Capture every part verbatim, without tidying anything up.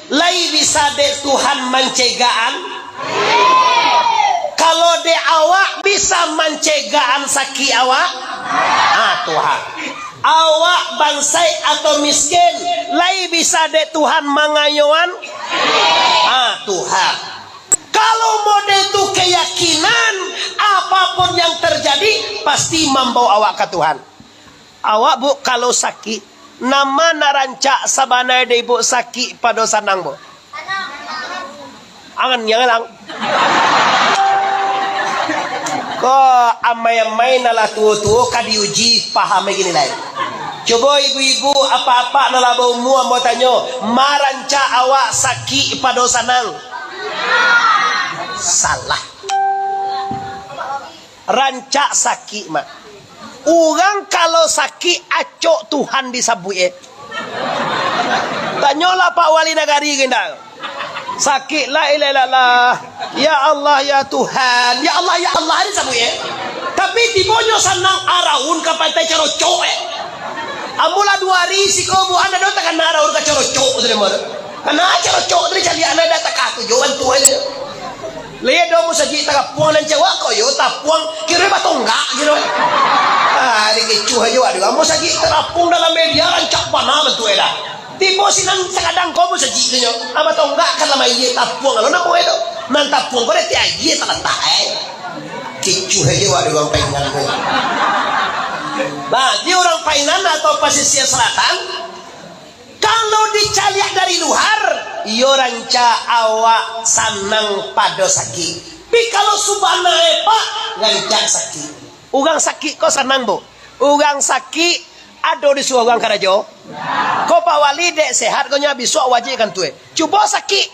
Lai bisa dek Tuhan mancegaan? Kalau dek awak bisa mancegaan sakik awak? Ah, Tuhan. Awak bansaik atau miskin, lai bisa dek Tuhan mangayoan? Ah, Tuhan. Kalau mode tu keyakinan, apapun yang terjadi, pasti mambawa awak ka Tuhan. Awak, Bu, kalau sakik, nama nan rancak sabana dek Ibu, sakik pado sanang, Bu? Angan, jangan lang. Ko amai-amai nan lah tuo-tuo ka diuji paham gini lai. Cubo ibu-ibu, apak-apak nan lah baumua, ambo tanyo, ma rancak awak, sakik pado sanang? Salah. Rancak sakik, Mak. Urang kalau sakik, acok Tuhan disabuik, eh. Tanyolah Pak Wali Nagari ko indak. Sakik, la ilaha illallah. Ya Allah, ya Tuhan. Ya Allah, ya Allah, disabuik, eh. Tapi tibonyo sanang, araun ka pantai Carocok, eh. Ambo lah duo ari siko, Bu, ando takana araun ka Carocok tu, deh, Mak. Kana Carocok tu dicaliak, ando dak takah tu, jo bantuak aja. Lai ado musajik tarapuang nan cewek ko yo, tapuang kiro batonggak kiro. Ah, dikecuah aja, waduh, musajik tarapuang dalam media rancak bana bantuak e dah. Tibo sinan sakadang ko musajik tu nyo, ah, batonggak kan dalam aia tapuang, kalau namo e tu. Nan tapuang ko dek aia talatak, eh. Kecuah aja, waduh, urang Paingan ko. Nah, di urang Paingan atau Pasisia Selatan, kalau dicaliak dari luar, iyo rancak awak sanang pado sakik. Tapi kalau sabana e, Pak, rancak sakik. Urang sakik ko sanang, Bu. Urang sakik ado disuruah urang karajo. Ko Pak Wali dek sehat ko nyo, bisuak wajib kantua. Cubo sakik.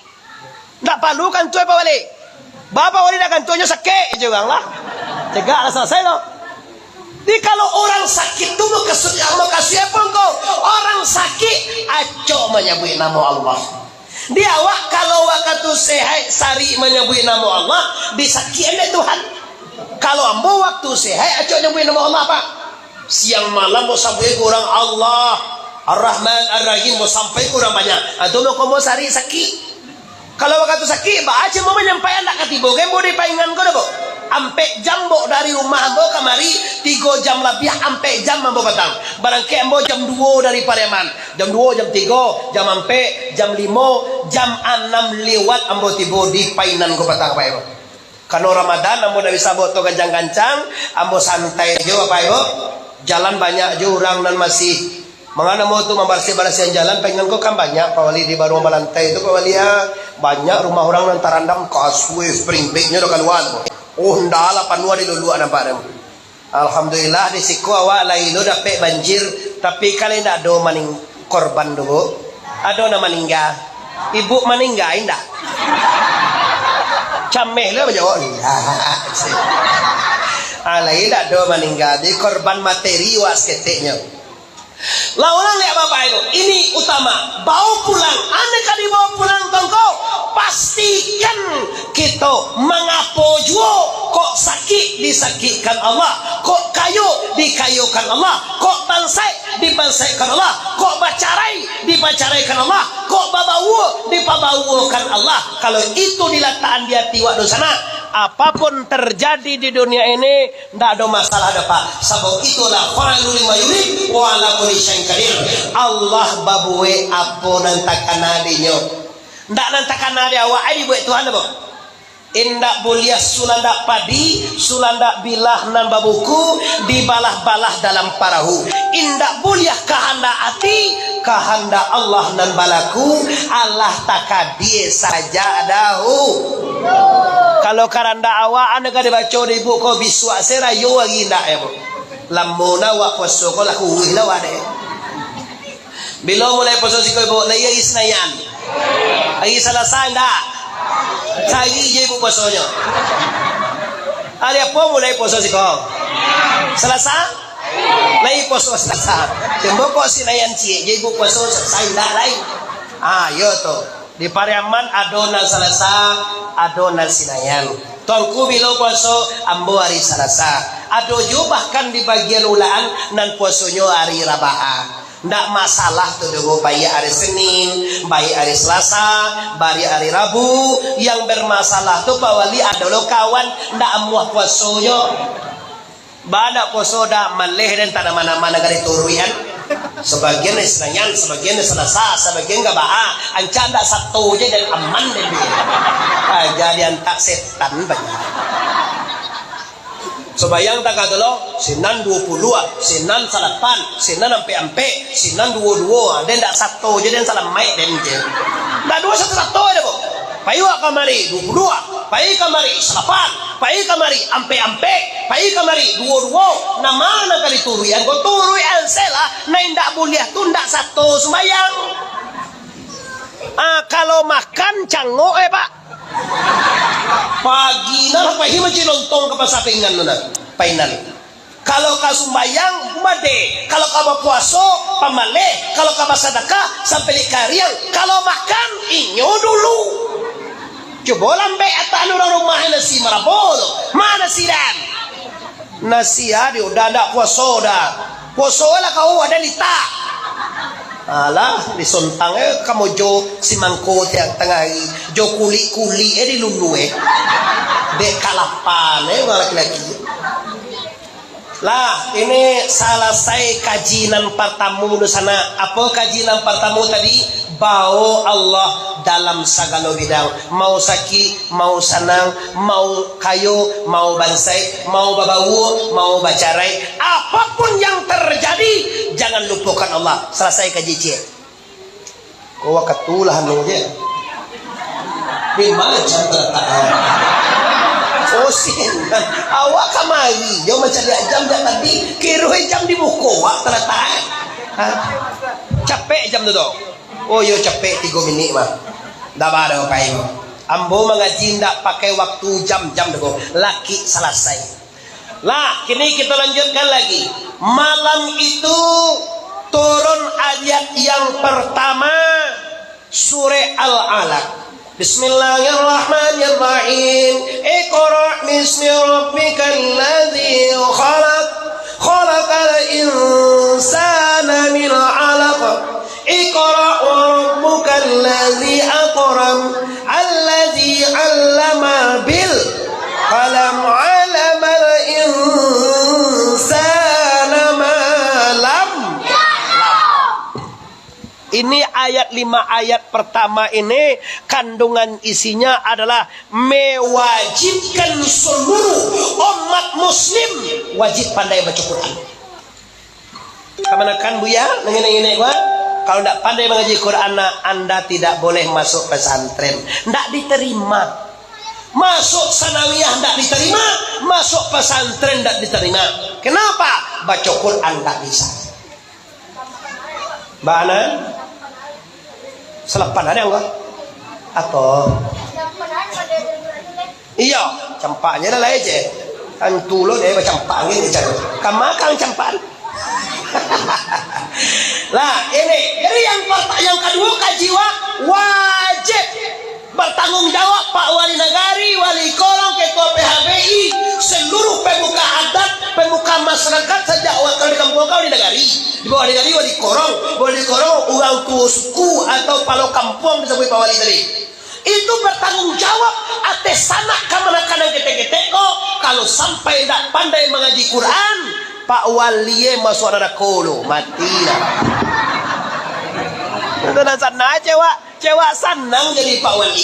Ndak paralu kantua, Pak Wali. Bapak Wali ndak kantua, nyo sakik je urang lah. Cegaklah salasai tu. Jadi, kalau urang sakik tu mukasuik, mukasuik apo ko? Urang sakik, acok manyabuik namo Allah. Di awak, kalau wakatu sehat sarik manyabuik namo Allah, disakikan dek Tuhan. Kalau ambo wakatu sehat, acok nyabuik namo Allah, Pak. Siang malam ambo sabuik urang Allah, Ar-Rahman, Ar-Rahim, ambo sampai urang banyak. Ah, tu mako ambo sarik sakik. Kalau wakatu sakik, baa caro manyampaian dak katibo, kan ambo di Paingan ko dah, Bu. Ampek jam, Bu, dari rumah ambo kamari, tigo jam labiah, ampek jam ambo patang. Barangkek ambo jam duo dari Pariaman. Jam duo, jam tigo, jam ampek, jam limo, jam anam lewat ambo tibo di Paingan ko patang, Pak, Ibu. Karano Ramadan, ambo ndak bisa baoto kancang-kancang, ambo santai jo, Bapak Ibu. Jalan banyak jo urang nan masih. Mangana ambo tu mambarasiah-barasiahan jalan, Paingan ko kan banyak, Pak Wali, di baruang balantai tu, Pak Wali, ah. Banyak rumah urang nan tarandam, kasua, spring bed-nyo dah kalua tu. Oh, ndak lah, panuah diluluak nampak tu. Alhamdulillah, di siko awak lai lo dapek banjir, tapi kan lai ndak ado maning-, korban tu, Bu. Ado nan maningga. Ibu maningga indak? Cameh lo manjawab, indak. Ah, lai ndak ado maningga, di korban materi wak saketeknyo. Lah urang liak bapak itu, ini utama. Bao pulang, ane ka dibao pulang tongko, pastikan kito mangapo juo, kok sakik disakikkan Allah, kok kayo dikayokan Allah, kok bansaik dibansaikkan Allah, kok bacarai dibacaraikan Allah, kok babauo dipabauokan Allah. Kalau itu dilatakan di ati wak dunsanak, apapun terjadi di dunia ini, ndak ado masalah doh, Pak. Sabab itulah fa'alu lima yurid wa ala kulli syai'in qadir. Allah babuek apo nan takana dinyo. Ndak nan takana di awak ai dibuek Tuhan doh, Bu. Indak buliah sulandak padi, sulandak bilah nan babuku, dibalah-balah dalam parahu. Indak buliah kahandak ati, kahandak Allah nan balaku, alah takadie sajak dahu. Kalau kahandak awak, anu ka dibaco di ibu ko bisuak se rayo ari indak, ya, Bu? Lamo na awak puaso ko lah kuruih lah awak dek. Bilo mulai puaso siko, Ibu? Lai ari Sinayan? Ari Salasa indak? Sahari je Ibu puasonyo. Ari apo mulai puaso siko? Salasa? Lai puaso Salasa. Cuma kok Sinayan ciek je Ibu puaso, Salasa indak lai. Ah, iyo tu. Di Pariaman ado nan Salasa, ado nan Sinayan. Tuanku bilo puaso, ambo ari Salasa. Ado juo bahkan di bagian Ulakan nan puasonyo ari Rabaha. Ndak masalah tu doh, baiak ari Senin, baiak ari Salasa, baiak ari Rabu. Yang bermasalah tu, Pak Wali, ado lo kawan ndak amuah puaso jo. Ba ndak puaso dak maleh den, tak nama-nama nagari turuian. Sabagian ari Senin, sabagian ari Salasa, sabagian ka baa. Ancak ndak sato je den, aman den. Aja diantak setan banyak. Sumbayang tagak tu lo, sinan duo puluah, sinan salapan, sinan ampek-ampek, sinan duo-duo, den ndak sato je den, salamaik den je. Ndak duo, sato-sato je ko. Pai wak kamari duo puluah, pai kamari salapan, pai kamari ampek-ampek, pai kamari duo-duo, nama nan ka dituruikan ko, turuikan se lah, nan indak buliah tu ndak sato sumbayang. Ah, kalau makan cangok, eh, Pak. Pagi nah, pai mancari lontong ka Pasa Painan tu nah. Painan. Kalau ka sumbayang, made. Kalau ka bapuaso, pamaleh. Kalau ka basadakah, sampelik kariang. Kalau makan, inyo dulu. Cubo lambek atak anu urang rumah nasi marabo tu. Ma nasi den? Nasi a, di udah ndak puaso dah. Puaso lah kau, ado litak. Alah, disontang, eh, kamojo si mangko tiap tangah ari. Jo kulik-kulik, eh, dilulu, eh. Dek kalapan, eh, urang laki-laki. Lah, ini salasai kaji nan partamo di sana. Apo kaji nan partamo tadi? Bao Allah dalam sagalo bidang. Mau sakik, mau sanang, mau kayo, mau bansaik, mau babaua, mau bacarai, apapun yang terjadi, jangan lupokan Allah. Salasai kaji ciek. Ko wakatu lah anu je. Di ma jam talatak? Oh, sinan. Awak kamari jo mancaliak jam jak tadi, kiro jam di muko awak talatak, eh? Ha? Capek jam tu, tu. Oh, iyo, capek tigo minik mah. Ndak ba doh, pai mah. Ambo mangaji ndak pakai waktu jam-jam doh, lakik salasai. Lah, kini kita lanjutkan lagi. Malam itu turun ayat yang pertama, surah Al-Alaq. Bismillahirrahmanirrahim. Iqra bismi rabbikal ladzi khalaq. Khalaqal insana min 'alaq. Iqra wa rabbukal ladzi akram. Alladzi 'allama bil qalam. 'Allamal insana ma lam. Ini ayat, lima ayat pertama ini kandungan isinya adalah mewajibkan seluruh umat muslim wajib pandai baca Quran. Kamanakan, Buya, nangin-nangin ko, kalau ndak pandai mangaji Quran, nah, anda tidak boleh masuk pesantren. Ndak diterima. Masuk sanawiyah ndak diterima, masuk pesantren ndak diterima. Kenapa? Baca Quran ndak bisa. Bana? Salapan ado anggo? Apo? Iyo, campaknyo lah lai je. Antu lo deh bacampak angin je caro. Kama kang campak. Lah, ini. Jadi yang perta-, yang kaduo kaji wa-, wajib. Batanggung jawab Pak Wali Nagari, Wali Korong, Ketua P H B I, seluruh pemuka adat, pemuka masyarakat sajak awal kalau di kampuang kau di nagari, di bawah nagari Wali Korong, Wali Korong urang tuo suku atau palo kampuang disabuik Pak Wali tadi. Itu batanggung jawab ateh sanak kamanakan nan ketek-ketek ko, kalau sampai indak pandai mangaji Quran, Pak Wali e masuak narako lo, mati lah. Itu nan sanak cewak. Cewak sanang jadi Pak Wali.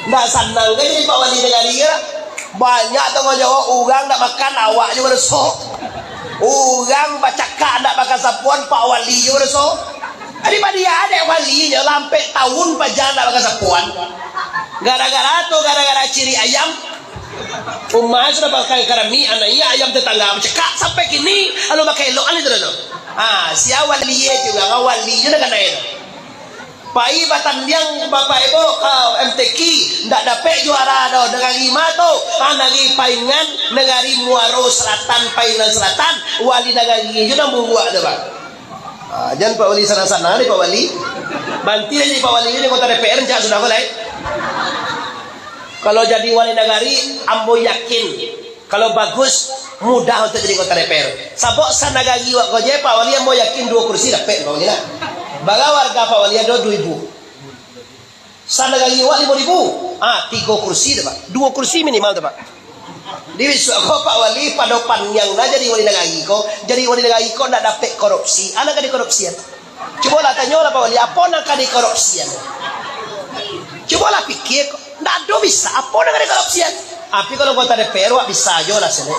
Ndak sanang ka jadi Pak Wali nagari ka? Banyak tanggung jawab, urang ndak makan, awak juo badoso. Urang bacakak ndak pakai sapuan, Pak Wali juo badoso. Jadi padia dek Wali nyo lah ampek taun paja ndak pakai sapuan. Gara-gara tu, gara-gara ciri ayam. Umah sudah pakai karami, anak iya ayam tetangga bacakak sampai kini, lalu pakai elok kan itu dah tu. Ha, sia Wali e tu, urang Wali juo nak kanai tu. Pai batandiang Bapak Ibu ka M T Q, ndak dapek juara doh, nagari ma tu? Ah, nagari Paingan, nagari Muaro Selatan, Paingan Selatan, wali nagari juo nan buruak tu, Pak. Ah, jan Pak Wali sanang-sanang deh, Pak Wali. Banti aja Pak Wali ni anggota D P R, cak sudah ko lai. Kalau jadi wali nagari, ambo yakin, kalau bagus, Mudah untuak jadi anggota D P R. Sabab sanagari awak ko je, Pak Wali, ambo yakin duo kursi dapek, Pak Wali lah. Bara warga Pak Wali ado? Duo ribu. Sanagari awak limo ribu. Ah, tigo kursi tu, Pak. Duo kursi minimal tu, Pak. Di bisuak ko, Pak Wali, pado paniang nah jadi wali nagari ko. Jadi wali nagari ko ndak dapek korupsi. Anak ka dikorupsian. Cubolah tanyolah, Pak Wali, apo nan ka dikorupsian? Cubolah pikia ko. Ndak ado bisa, apo nan ka dikorupsian? Tapi kalau anggota D P R, wak bisa jo lah, selek.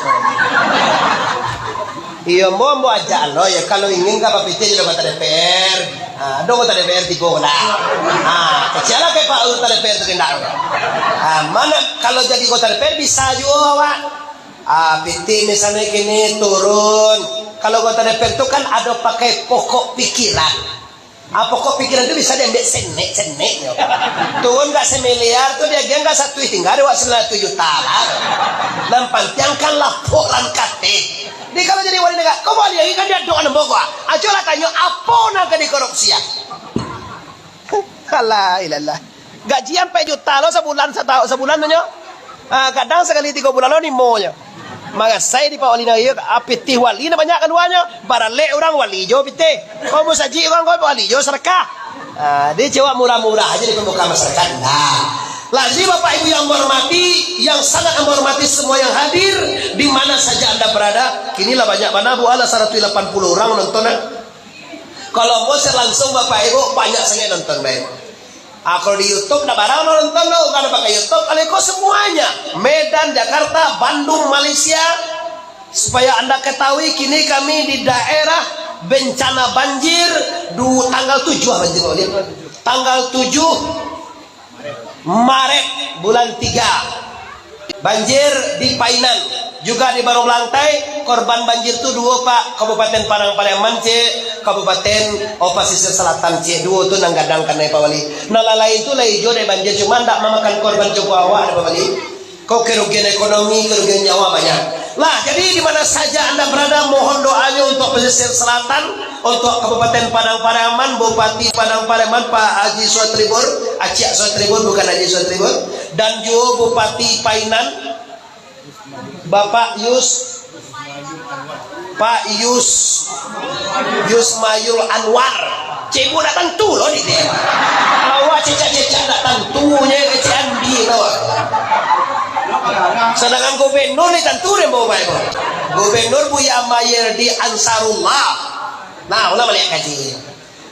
Iyo, ambo, ambo ajak lo, yo, kalau ingin ka bapitih jadi anggota D P R. Ha, ado anggota D P R tigo lah. Ha, kecek lah ke Pak anggota D P R tu kendak. Ha, mano kalau jadi anggota D P R bisa juo awak. Ah, pitih misalnyo kini turun. Kalau anggota D P R tu kan ado pakai pokok pikiran. Ah, pokok pikiran tu bisa diambiak senek-seneknyo. Turun ka semiliar tu, diagiahan ka satu, tingga dek awak sambilan ratuih juta lah. Nan pantiang kan laporan kateh. Jadi kalau jadi wali nagari, kau wali lagi kan diadokan ambo ko. Ajo lah tanyo, apo nan ka dikorupsian? Alah, ilallah. Gaji ampek juta lo sabulan, sata-, sabulan tu nyo. Ah, kadang sakali tigo bulan lo limo nyo. Marasai di Pak Wali nagari, ah, pitih wali nan banyak kaluanyo. Baralek urang wali jo pitih. Kau musajik urang, kau wali jo sadakah. Ah, dia cewek murah-murah aja di pembukaan masyarakat. Nah. Lah, jadi Bapak Ibu yang ambo hormati, yang sangat ambo hormati semua yang hadir, di mana saja Anda berada, kini lah banyak bana, Bu, alah, saratus lapan puluah urang nonton, eh. Kalau ambo siaran langsung, Bapak Ibu, banyak sangaik nonton, baik. Ah, kalau di YouTube ndak barang nonton tu, karena pakai YouTube, kalau iko semuanya, Medan, Jakarta, Bandung, Malaysia, supaya Anda ketahui, kini kami di daerah bencana banjir, du-, tanggal tujuh banjir, tanggal tujuh Maret bulan tiga. Banjir di Painan, juga di Baruang Belantai, korban banjir tu duo, Pak, Kabupaten Padang Pariaman, ciek, Kabupaten, oh, Pasisir Selatan, ciek, duo tu nan gadang kanai, Pak Wali. Nan lain-lain tu lai juo dek banjir, cuma ndak mamakan korban cukuik awak, Pak Wali. Kok kerugian ekonomi, kerugian nyawa banyak. Lah, jadi di mana saja Anda berada, mohon doanya untuk Pesisir Selatan, untuk Kabupaten Padang Pariaman, Bupati Padang Pariaman, Pak Haji Suwad Tribun, Aciak Suwad Tribun, bukan Haji Suwad Tribun, dan juo Bupati Painan, Bapak Yus, Pak Yus, Yusmayul Anwar. Cek ambo ndak tantu lo di dia. Awak cecak-cecak ndak tantu nyo kecek Andi lo. Sadangkan gubernur ni tantu dek ambo bae, ambo. Gubernur Buya Mayerdi Ansarullah. Nah, ulah baliak kaji.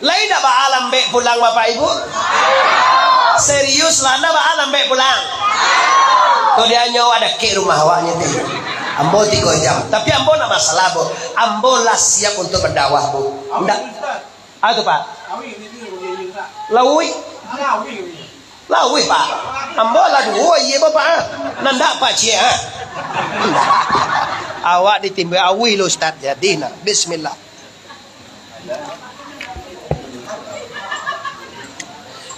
Lai ndak baa lambek pulang, Bapak Ibu? Serius lah, ndak baa lambek pulang? Kok dia nyo ada kek rumah awaknyo tu. Ambo tigo jam. Tapi ambo ndak masalah, Bu. Ambo lah siap untuk berdakwah, Bu. Ndak. Ah, tu, Pak. Lauik. Lauik, Pak. Ambo lah duo, iyo, Bapak, ah. Nan ndak, Pak, ciek, ah. Awak ditimbua auih lo, Ustaz. Jadi, nah, bismillah.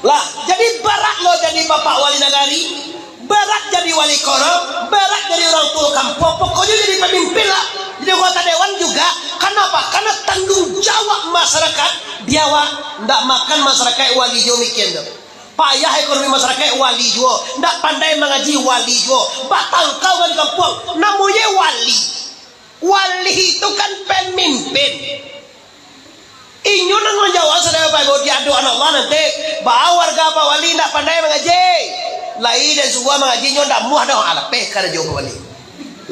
Lah, jadi barat lo jadi bapak wali nagari, barat jadi wali koro, barat jadi urang tuo kampuang, pokoknyo jadi pamimpin lah. Jadi anggota dewan juga. Kanapa? Karena tanggung jawab masyarakat di awak. Ndak makan masyarakat wali juo mikian tu. Payah ekonomi masyarakat wali juo. Ndak pandai mangaji wali juo. Batangka urang di kampuang. Namonyo wali. Wali itu kan pamimpin. Inyo nan manjawab sadang Bapak Ibu di adokan Allah nanti, baa warga Pak Wali ndak pandai mangaji. Lai den suruah mangaji, inyo ndak muah doh, alah, peh karajo Pak Wali.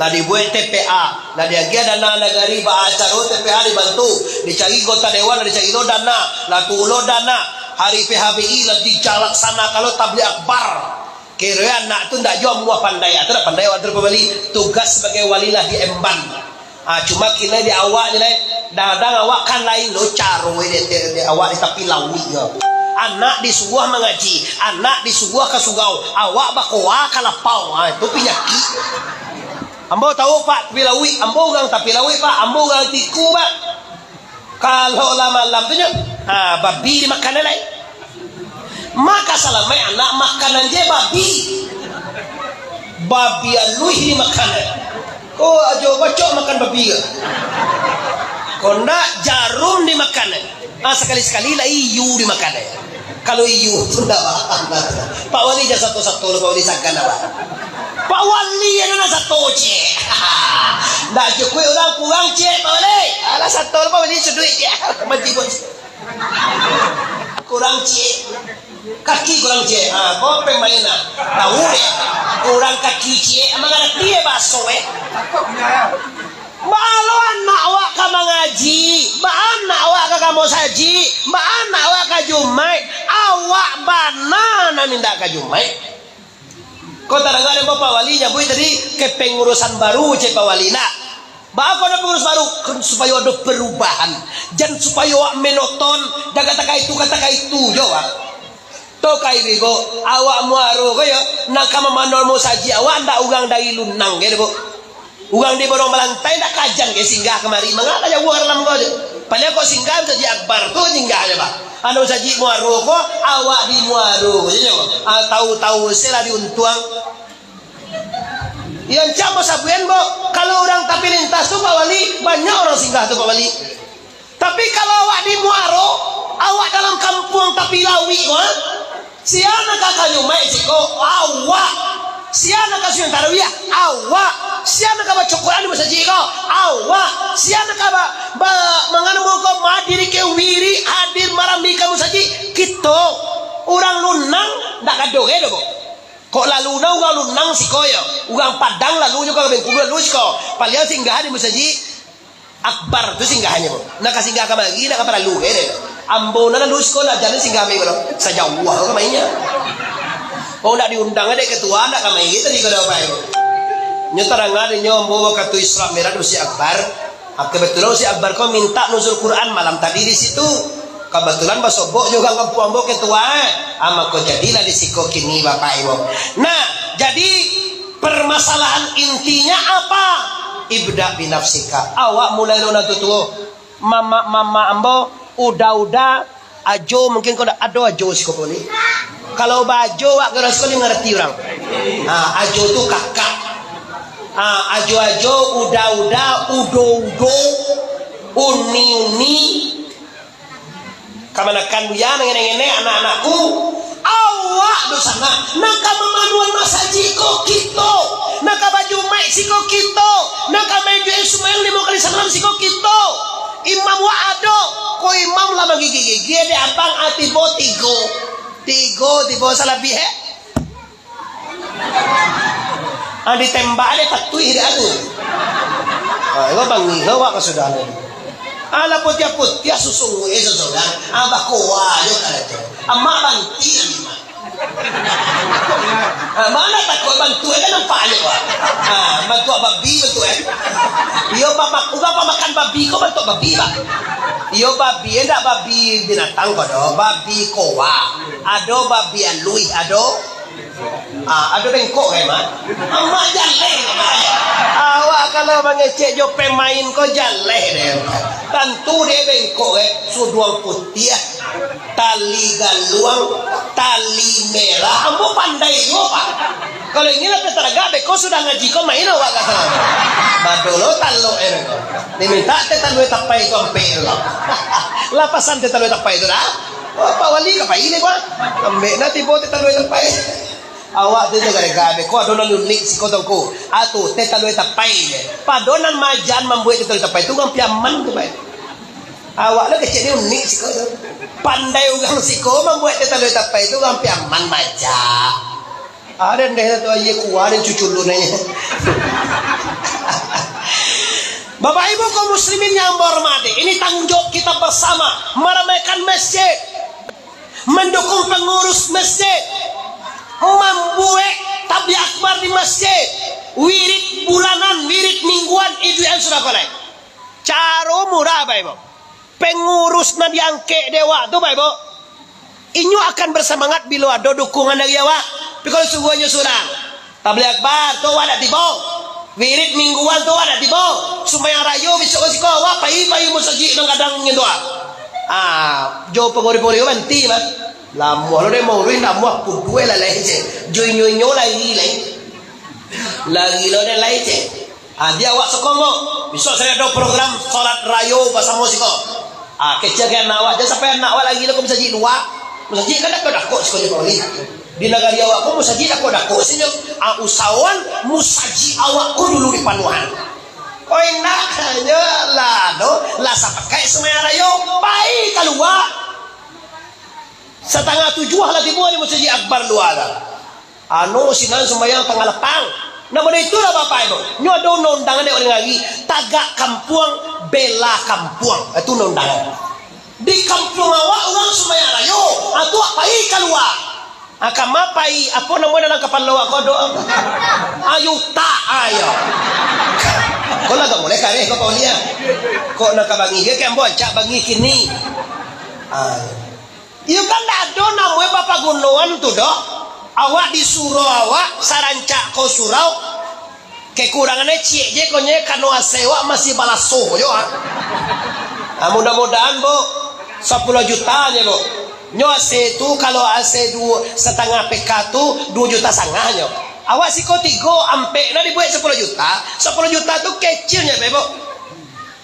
Lah dibuek T P A, lah diagiah dana nagari, baa caro T P A dibantu, dicari anggota dewan, lah dicari lo dana, lah tuo lo dana, hari P H B I lah dijalaksanakan lo tabligh akbar. Kiro anak tu ndak juo muah pandai, atau ndak pandai awak tu Pak Wali. Tugas sabagai wali lah diemban. Ah, cuma kini di awak je lai. Kadang-kadang awak kan lain lo caro di, di, di awak di tapi lauik ko. Anak disuruah mangaji, anak disuruah ka surau, awak bakoa ka lapau. Ah, itu panyakik. Ambo tahu, Pak, tapi lauik, ambo urang tapi lauik, Pak, ambo urang Tiku, Pak. Kalau lah malam tu nyo, ah, babi dimakan lai. Maka salamaik anak makanan je babi. Babi aluih dimakan. Ko ajo bacok makan babi ko. Ko ndak, jarum dimakan. Ah, sakali-sakali lah iyu dimakan. Kalau iyo tu ndak ba-, Pak Wali jan sato-sato lo, Pak Wali sagan awak. Pak Wali ado nan sato ciek. Ndak cukuik urang kurang ciek, Pak Wali. Alah sato lo, Pak Wali, suduik ciek. Mati pun. Kurang ciek. Kaki kurang ciek. Ha, ko pemain lah. Tahu deh. Kurang kaki ciek. Emang ada dia baso eh. Baa lo anak awak ka mangaji, baa anak awak ka, ka musajik, baa anak awak ka Jumaik, awak bana nan indak ka Jumaik. Ko tadanga dek Pak Wali nyabuik tadi, kepengurusan baru, cek Pak Wali, nak. Baa ko ado pengurus baru? Kan supayo ado perubahan. Jan supayo awak monoton, jan katakan itu, katakan itu, jo, wak. Tu kai bego, awak Muaro ko yo, nan ka mamanoan musajik awak ndak urang dari Lunang ge, Bo. Urang di Borong Balantai ndak kajan ge singgah kamari, mangapa jauah ka dalam ko je. Paliang kok singgah musajik Akbar tu singgah je, Bah. Anu musajik Muaro ko, awak di Muaro je nyo. Ah, tahu-tahu se lah diuntuang. Iyo, ancak Bo sabuikan, Bo. Kalau urang tapi lintas tu, Pak Wali, banyak urang singgah tu, Pak Wali. Tapi kalau awak di Muaro, awak dalam kampuang tapi lauik ko, ha? Sia nan ka Jumaik siko, awak. Sia nan ka sumbayang tarawih, awak. Sia nan ka baco Quran di musajik ko, awak. Sia nan ka ba-, ba-, manganu muko madiri ke wirik, hadir marambi ka musajik, kito. Urang Lunang ndak ka doh ge doh, Bo. Kok lalu na urang Lunang siko yo, urang Padang lalu juo ka Bengkulu lalu siko. Paliang singgah di musajik Akbar tu singgahnyo, Bo. Nak ka singgah kamari, nak ka paralu, eh, deh. Ambo nan lalu siko lah, jan singgah ambo ko. Sajauah ko mainyo. Oh, nak diundang dek ketua, nak kamari tadi ko dah, Pak, Bo. Nyo tadanga dek nyo ambo wakatu Isra Mi'raj Ustaz Akbar. Ah, kebetulan Ustaz Akbar ko minta nuzul Quran malam tadi di situ. Kebetulan basobok juo urang kampuang ambo ketua, eh. Ah, mako jadilah di siko kini, Bapak Ibu. Nah, jadi permasalahan intinya apa? Ibda binafsika. Awak mulai lo nan tuo-tuo. Mamak-mamak ambo, uda-uda, ajo, mungkin ko ndak ado ajo siko ko ni. Kalau baajo, awak kalau siko ni mangarati urang. Ah, ajo tu kakak. Ah, ajo-ajo, uda-uda, udo-udo, uni-uni. Kamanakan buya, ngenek-ngenek, anak-anakku, awak dunsanak, nan ka mamanuan masajik ko kito, nan ka bajumaik siko kito, nan ka main jumaik sumbayang limo kali samalam siko kito. Imam wak ado, ko imam lah magigia-gigia dek abang, ah, tibo tigo, tigo, tibo salabiah, eh. Ah, ditembak dek patuih dek anu. Ah, lo bangih lo wak ka sudah ni. Alah putiah-putiah susung eh susung kan. Ah, bakoa jo karajo. Amak banti lah ni, Mak. Ah, mana takut bantu eh, kan nampak aja wak. Ah, bantu babi bantu eh. Iyo, bapak, urang pamakan babi ko bantu babi, Pak. Iyo, babi eh, ndak babi binatang ko doh, babi koa. Ado babi aluih, ado Ah, ado bengkok kan, Mak? Amak jaleh, Mak. Awak kalau mangecek jo pemain ko jaleh deh. Tantu deh bengkok, eh. Suduang putiah, tali galuang, tali merah. Ambo pandai juo, Pak. Kalau ingin lah taragak, beko sudah ngaji ko main awak ka sana. Badolo talok, eh, beko. Diminta teh talua tapai ko ampek tu. Lapasan teh talua tapai tu dah. Oh, Pak Wali ka pai ni, Pak. Ambek nah tibo teh talua tapai. Awak tu jaga-jaga, beko ado nan unik siko tu ko. Ah, tu, teh talua tapai je. Pado nan majan mambuek teh talua tapai tu urang Piaman tu, pai. Awak lah kecek ni unik siko tu. Pandai urang siko mambuek teh talua tapai tu urang Piaman maja. Ada ndeh tu aye kuah dan cuculun aye. Bapak Ibu kaum muslimin yang berhormati, ini tanggung jawab kita bersama, meramaikan masjid. Mandukung pangurus masjid, mambuek tabligh akbar di masjid, wirid bulanan, wirid mingguan, iduikan sudah kolai. Caro murah, Bapak Ibu. Pangurus nan diangkek dek awak tu, Bapak Ibu, inyo akan bersemangat bilo ado dukungan dari awak. Tapi kalau suruah inyo surang, Tabligh akbar tu awak dak tibo. Wirid mingguan tu awak dak tibo. Sumbayang rayo bisuak ko siko awak pai-pai musajik nan gadang nyo tu ah. Ah, jo panguri-panguri banti mah. Lamuah lo deh mauruih lamuah kuduai lalai je. Jo inyo-inyo lai lai. Lagi lo deh lai je. Ah, di awak sokong ko. Bisuak sajo ado program solat rayo basamo siko. Ah, kecek anak awak, jan sampai anak awak lagi lo ka musajik lua. Musajik kan dakek-dakek siko jo Pak Wali. Di nagari awak ko musajik dakek-dakek sajo. Ah, usahoan musajik awak ko dulu dipanuahan. Oh, indak, nyo lah, no, lah sapakaik sumbayang rayo, pai kalua. Satangah tujuah lah tibo di Musajik Akbar lua tu. Anu, sinan sumbayang tangah lapang. Nah, bana itulah Bapak Ibu. Nyo ado undang-undang dek urang lagi, tagak kampuang, bela kampuang. Itu undang-undang. Di kampuang awak urang sumbayang rayo, ah, tu awak pai kalua. Ah, kama pai, apo namo dalam kapalo awak ko do? Ayo tak, ayo. Ko lah gak mulai kareh ko Paulia. Kok nak ka bangi, dia kan buat cak bangi kini. Ah. Iyo kan ndak ado namonyo bapagunoan tu doh. Awak di surau awak, sarancak ko surau. Kekurangannyo ciek je ko nye, kano ase awak masih balaso jo, ah. Ah, mudah-mudahan, Bu, sapuluah juta je, Bu. Nyo ase tu, kalau ase duo satangah P K tu, duo juta sangah nyo. Awak siko tigo, ampek nah dibuek sapuluah juta, sapuluah juta tu kecil nyo, Bu.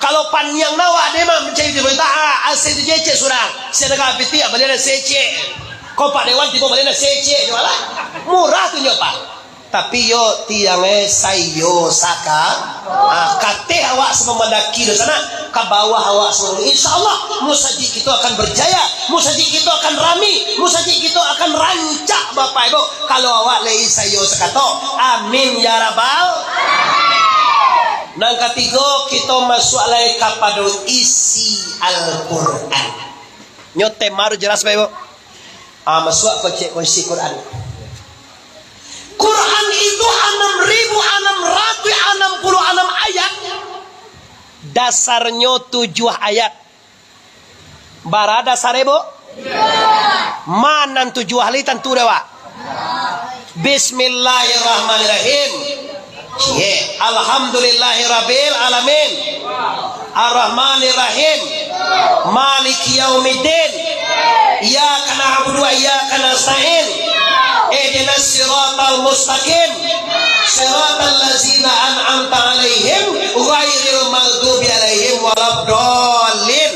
Kalau paniang nah, awak ade mah mancari tigo juta, ah, ase tu je ciek surang. Sia nagara piti, ah, bali ase ciek. Ko Pak Dewan tibo bali ase ciek, jualah. Murah tu nyo, Pak. Tapi yo tiang, eh, saiyo saka, ah, kateh awak samo mandaki di sana, ka bawah awak samo. Insya Allah, musajik kito akan berjaya, musajik kito akan rami, musajik kito akan rancak, Bapak Ibu. Kalau awak lai saiyo sakato, amin ya rabbal. Nan katigo, kito masuak lai kapado isi Al-Quran. Nyo tema tu jelas, Bapak Ibu. Ah, masuak kocek ko isi Quran. Quran itu anam ribu anam ratus anam puluh anam ayat. Dasarnyo tujuah ayat. Bara dasar, Bu? Manan tujuah lai tantu dek awak. Bismillahirrahmanirrahim. Ye, alhamdulillahirabbil alamin. Arrahmanirrahim. Maliki yaumiddin. Iyyaka na'budu wa iyyaka nasta'in. Ihdinas siratal mustaqim. Siratal ladzina an'amta 'alaihim ghairil maghdubi 'alaihim waladdallin.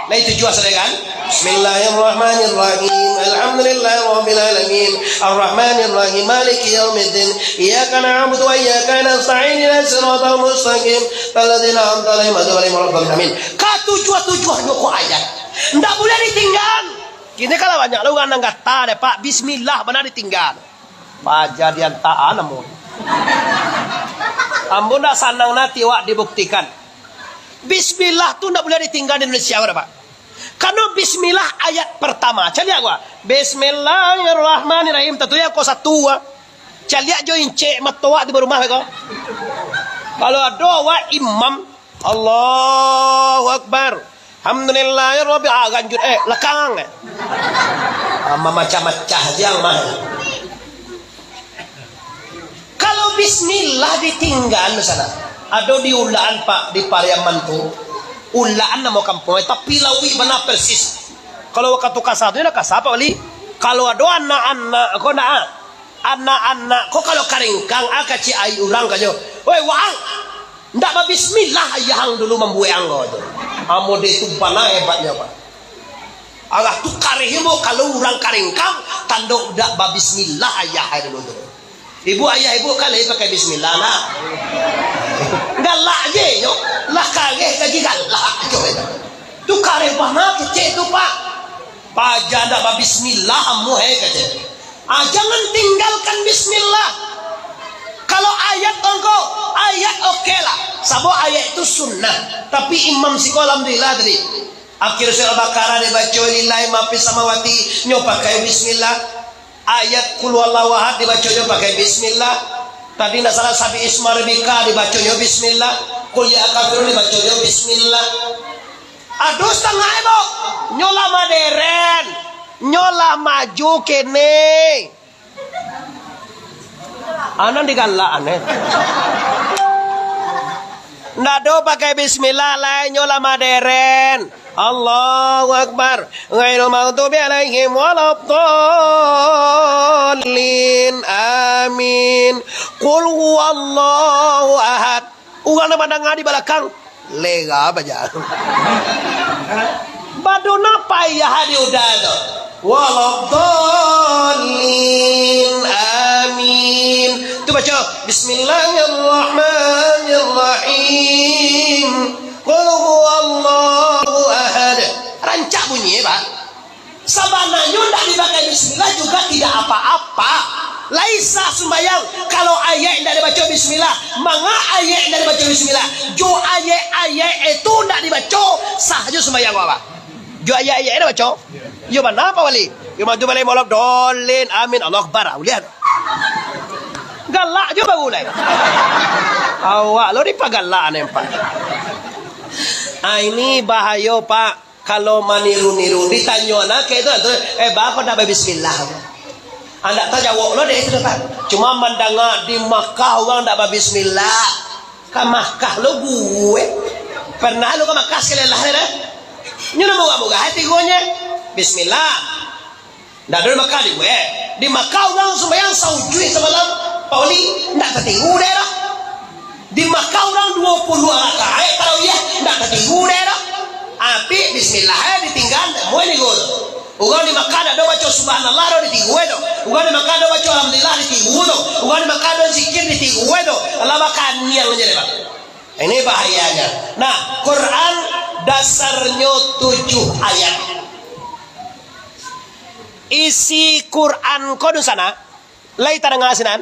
Nah, itu jua sudah kan? Bismillahirrahmanirrahim. Alhamdulillahirabbil alamin. Arrahmanirrahim. Maliki yaumiddin. Iyyaka na'budu wa iyyaka nasta'in. Ihdinas siratal mustaqim. Siratal ladzina an'amta 'alaihim ghairil maghdubi 'alaihim waladdallin. Amin. Katujuah-tujuahnyo ko ayat. Ndak buliah ditinggal. Kini kalau banyak lah urang nan gata deh, Pak. Bismillah bana ditinggal. Paja diantaan ambo. Ambo ndak sanang nanti awak dibuktikan. Bismillah tu ndak buliah ditinggal di Indonesia ko, Pak. Karano bismillah ayat pertama. Caliak gua. Bismillahirrahmanirrahim. Tantu yang ko satu, ah. Caliak jo incek mato awak di rumah ko. Kalau ado awak imam, Allahu Akbar. Alhamdulillahirabbil, ah, ganjut, eh, lekang, eh. Ah, mamacah-macah siang mah. Kalau bismillah ditinggal sana, ado di Ulaan, Pak, di Pariaman tu. Ulaan namo kampuang, eh, tapi lauik bana persis. Kalau wakatu kasa tu, nak kasa, Pak Wali. Kalau ado anak-anak, ko nak, ah. Anak-anak ko kalau karingkang, ah, kacik aia urang kajo. Woi, Waang, ndak babismillah ayah ang dulu mambuek ang ko tu. Ambo deh tu bana hebatnyo, Pak. Alah tu kareh mo kalau urang karingkang, tando ndak babismillah ayah ang dulu tu. Ibu, ayah ibu kan lai pakai bismillah lah. Galak je nyo, lah kareh lagi galak je. Tu kareh bana kecek tu, Pak. Paja ndak babismillah ambo, eh, kato. Ah, jangan tinggalkan bismillah. Kalau ayat ongko, ayat oke lah. Sabab ayat itu sunnah. Tapi imam siko alhamdulillah tadi. Akhir surah Al-Baqarah dibaco lillahi ma fis samawati, nyo pakai bismillah. Ayat Qul huwallahu ahad dibaco nyo pakai bismillah. Tadi ndak salah Sabbihisma rabbika dibaco nyo bismillah. Qul ya kafirun dibaco nyo bismillah. Ado satangah, Ibu. Nyo lah moderen. Nyo lah maju kini. Anan digalak aneh. Ndak ado pakai bismillah lai, nyo lah moderen. Allahu Akbar. Ghairil maghdubi alaihim waladdallin. Amin. Qul huwallahu ahad. Urang nan mandanga di balakang, lera baja. Pado napa ayah di uda tu? Waladdallin. Amin. Tu baco, "Bismillahirrahmanirrahim. Qul huwallahu ahad." Rancak bunyi, Pak. Sabananyo ndak dipakai bismillah juga tidak apa-apa. Lai sah sumbayang kalau ayat indak dibaco bismillah. Manga ayat indak dibaco bismillah? Jo ayat-ayat itu ndak dibaco, sah jo sumbayang, Pak. Jo ayat-ayat indak dibaco. Yo bana, Pak Wali? Yo maju baliak molok, "Dolin, amin, Allahu Akbar." Ah, uliah. Galak jo baru lai. Awak lo dipagalak, nampak. Ah, ini bahayo, Pak. Kalau maniru-niru, ditanyo anak kek tu, tu, "Eh, baa kau ndak babismillah?" Andak tajawok lo dek itu, Pak. Cuma mandanga di Makkah urang ndak babismillah. Ka Makkah lo gue. Pernah lo ka Makkah sakali lah, dah? Nyo namo urang murah hati gonye. Bismillah. Ndak ado di Makkah di gue. Di Makkah urang sumbayang saujuih samalam, Pak Wali, ndak tatiru dek doh. Di Makkah urang duo puluah rakaat tarawih, ndak tatiru dek doh. Api bismillah, eh, ditinggan, muai nigo tu. Urang di Makkah ndak ado baco subhanallah doh, ditiru doh. Urang di Makkah ndak ado baco alhamdulillah, ditiru doh. Urang di Makkah ndak ado zikir, ditiru doh. Alah bakaniang je deh, Pak. Ini bahayanya. Nah, Quran dasarnyo tujuh ayat. Isi Quran ko di sana, lai tadanga sinan?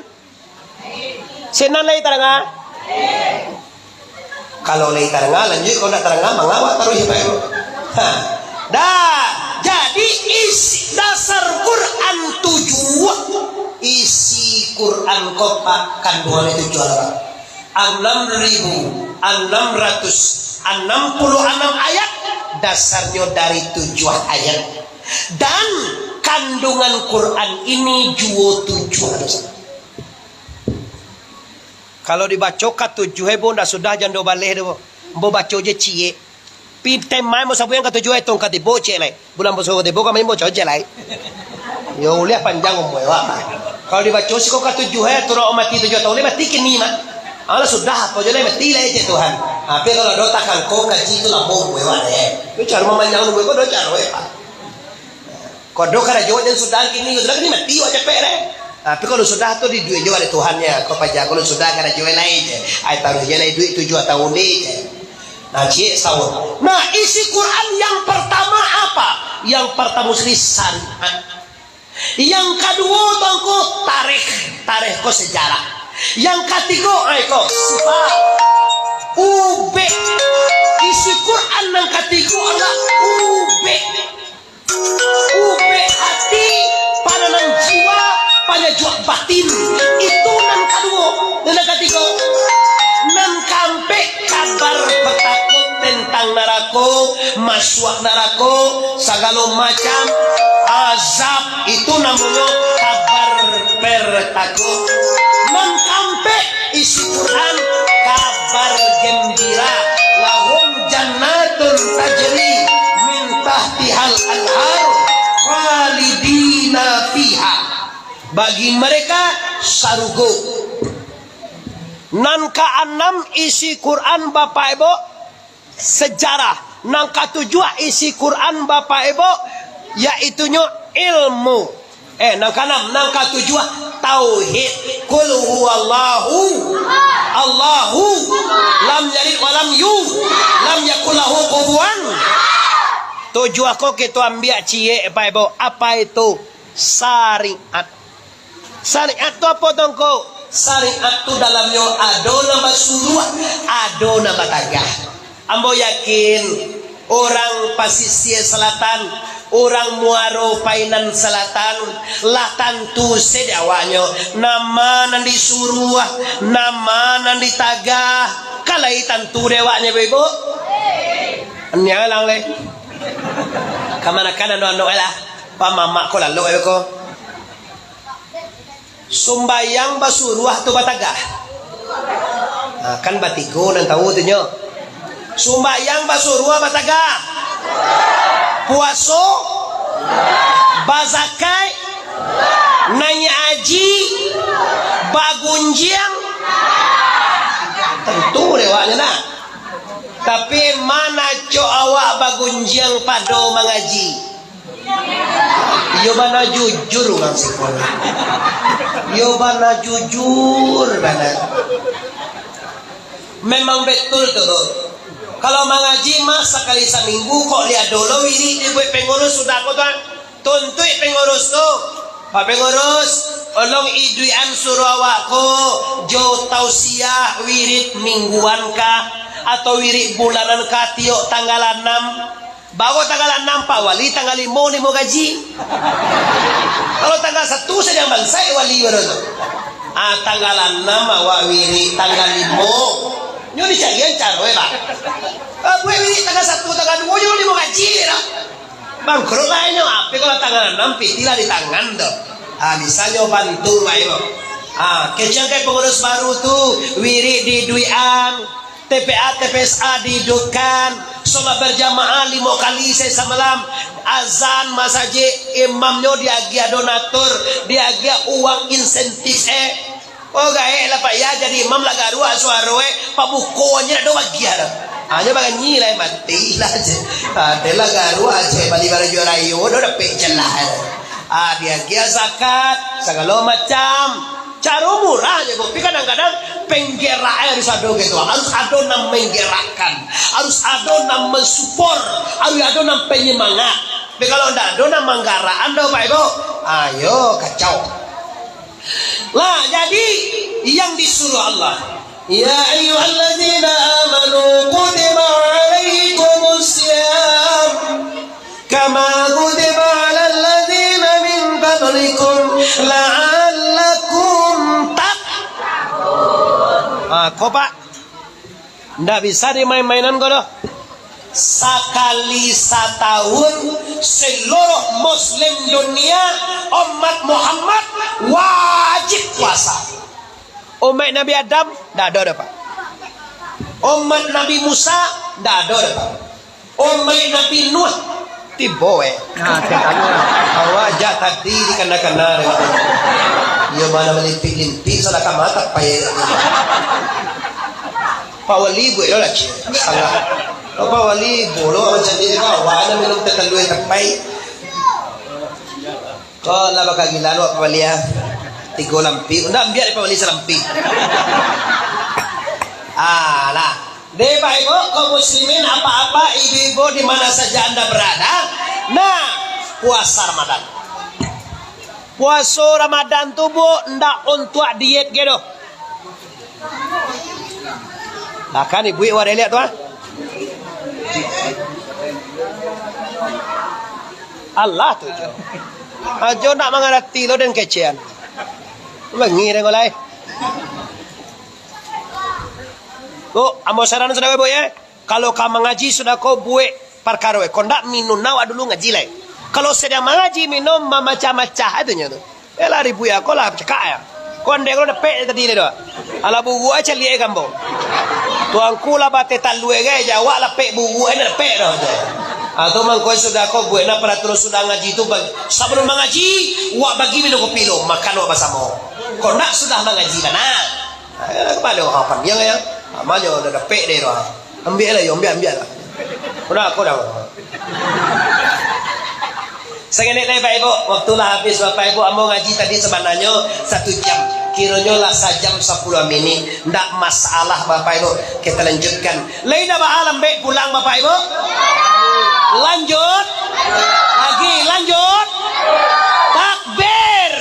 Sinan lai tadanga? Kalau lai tadanga, lanjuik. Kalau ndak tadanga, manga awak taruih, Pak. Ha. Dah, jadi isi dasar Quran tujuah, isi Quran ko, Pak, kanduangannyo tujuah lah, Pak. Anam ribu anam ratus anam puluh anam ayat, dasarnyo dari tujuah ayat. Dan kandungan Quran ini juo tujuah dosa. Kalau dibaco katujuah, eh, bo, ndak sudah jando baleh tu, bo. Bo baco je ciek. Pi temai mo sabuang katujuah, eh, tong katibo ciek lai. Bulan puaso katibo, kami bo baco ciek lai. Yo, uliah panjang umua awak, Pak. Kalau dibaco siko katujuah, eh, turok mati tujuah taun, lai mati kini, Mak. Alah sudah, apo je lai mati lai, cek Tuhan. Tapi kalau ado takangko kaji tu lamo umua awak deh. Tu caro mamanjang umua ko do caro, eh, Pak. Kok do karajo jan sudah kini, sudah kini mati wak capek deh. Tapi kalau sudah tu diduik jo dek Tuhan nyo. Kok paja kalau sudah karajo lai je. Ai taruih je lai duik tujuah taun ni je. Nah, ciek sataun. Nah, isi Quran yang pertama apa? Yang pertama sekali syariat. Yang kaduo tu angko tarikh, tarikh ko sejarah. Yang katigo ai ko sifat. Ubek. Isi Quran yang katigo adalah ubek. Ubek hati, pananan jiwa, panyajuak batin. Itu nan kaduo. Nan katigo, nan kaampek, kabar patakut tentang narako, masuak narako, sagalo macam azab. Itu namonyo kabar patakut. Nan kaampek, isi Quran, kabar gembira. Lahum jannatun tajri min tahtihal anhar khalidina fiha. Bagi mereka sarugo. Nan kaanam isi Quran, Bapak Ibu, sejarah. Nan katujuah isi Quran, Bapak Ibu, yaitunyo ilmu. Eh, nan kaanam, nan katujuah tauhid. Qul huwallahu, Allahu, lam yalid walam yu, lam yakul lahu kufuwan. Tujuah ko kito ambiak ciek, Bapak Ibu. Apa itu? Syariat. Syariat tu apo tu, Ngku? Syariat tu dalamnyo ado nan basuruah, ado nan batagah. Ambo yakin, urang Pasisia Selatan, urang Muaro Painan Selatan, lah tantu se dek awaknyo, nan ma nan disuruah, nan ma nan ditagah, kan lai tantu dek awaknyo, Ibu? Nialang lai. Kamanakan anu-anu lah. Pamamak ko lalok ko. Sumbayang basuruah tu batagah. Ha, kan batigo nan tahu tu nyo. Sumbayang basuruah batagah. Puaso, bazakat, naiak haji, bagunjiang. Tantu dek awaknyo nah. Tapi ma nan acok awak bagunjiang Jiang pado mangaji. Iyo bana jujur urang siko. Iyo bana jujur bana. Memang betul tu. Kalau mangaji mah sakali saminggu, kok lai ado lo wirid dibuek pengurus sudah ko tu, ah. Tuntuik pengurus tu. Pak pengurus, tolong iduikan suruah awak ko jo tausiah wirid mingguan kah, atau wirid bulanan kah tiok tanggal anam. Baru tanggal anam Pak Wali, tanggal limo nimo gaji. Kalau tanggal satu sadang bansaik Wali baru tu. Ah, tanggal anam awak wirid, tanggal limo. Nyo dicarian caro, eh, Pak. Ah, buek wirid tanggal satu, tanggal duo, nyo nimo gaji dah. Bangkrut lah inyo, apo kalau tanggal anam pitih lah di tangan tu. Ah, bisa nyo bantu, Pak Ibu. Ah, kecek pengurus baru tu, wirid diiduikan, T P A, T P S A diidupkan, sholat berjamaah limo kali sahari samalam, azan masajik, imamnyo diagiah donatur, diagiah uang insentif, eh. Oh, gaek lah, Pak, yo, jadi imam lah garuak suaro, eh, pabuko nyo dak ado bagian. Hanyo baganyi lah, eh, mati lah, je. Ado lah garuak, je, bali barajo rayo, dah dapek jelah, eh. Ah, diagiah zakat, sagalo macam. Caro murah je, tapi kadang-kadang penggerak harus ado gitu. Harus ado nan menggerakkan, harus ado nan mensupport, harus ado nan penyemangat. Tapi kalau ndak ado nan manggarak ando, Pak Ibu, ayo kacau. Lah, jadi yang disuruh Allah. Ya ayyuhalladzina amanu kutiba alaikumus siyam kama kutiba alal ladzina min qablikum la'allakum tat-, ah, ko, Pak. Ndak bisa dimain-mainan ko doh. Sakali satahun, seluruh muslim dunia, umat Muhammad wajib puasa. Umaik Nabi Adam, ndak ado doh, Pak. Umaik Nabi Musa, ndak ado doh, Pak. Umaik Nabi Nuh, tibo, eh. Nah, tibo. Awak jak tadi dikana-kana dek awak. Iyo, ma nan malimpik-limpik, sadakah mata payah. Pak Wali buek lo lah, cik. Salah. Pak Wali, bolo macam ni, Pak. Awak nan minum teh talua tapai. Ko lah bakagilaan wak Pak Wali, ah. Tigo lampik. Ndak, ambiak dek Pak Wali salampik. Ah, lah. Dek Bapak Ibu, kaum muslimin, apa-apa, ibu-ibu, di mana saja Anda berada. Nah, puasa Ramadan. Puaso Ramadan tu, Bu, ndak untuak diet ge doh. Lah kan ibu-ibu ado liek tu, ah? Alah tu jo. Ajo ndak mangarati lo den kecekan. Bangih den ko lai. Bu, ambo saran sudah, Bu, ye. Kalau ka mangaji sudah ko buek parkaro, eh. Kok ndak minum awak dulu ngaji lai. Kalau sadang mangaji minum mamacah-macah atunyo tu. Eh lah ribuik ako lah cakak ya. Kok andai kalau dapek tadi tu. Alah buruak caliak gambo. Tuanku lah bateh talua gai je awak lapek buruak ni dapek dah tu. Ah, tu mangko sudah ko buek nak peraturan sudah ngaji tu bagi, sabalum mangaji, wak bagi minum kopi lo, makan wak basamo. Kok ndak sudah mangaji bana. Ah, kepala orang pandiang ya. Amalnyo dah dapek deh tu. Ambiak lah, yo, ambiak, ambiak lah. Ko dah, ko dah. Sangenek lai, Bapak Ibu. Waktu lah habis, Bapak Ibu. Ambo ngaji tadi sabananyo satu jam. Kironyo lah sajam sapuluah minik. Ndak masalah, Bapak Ibu. Kita lanjutkan. Lai dah baa lambek pulang, Bapak Ibu? Lanjut. Lagi, lanjut. Takbir.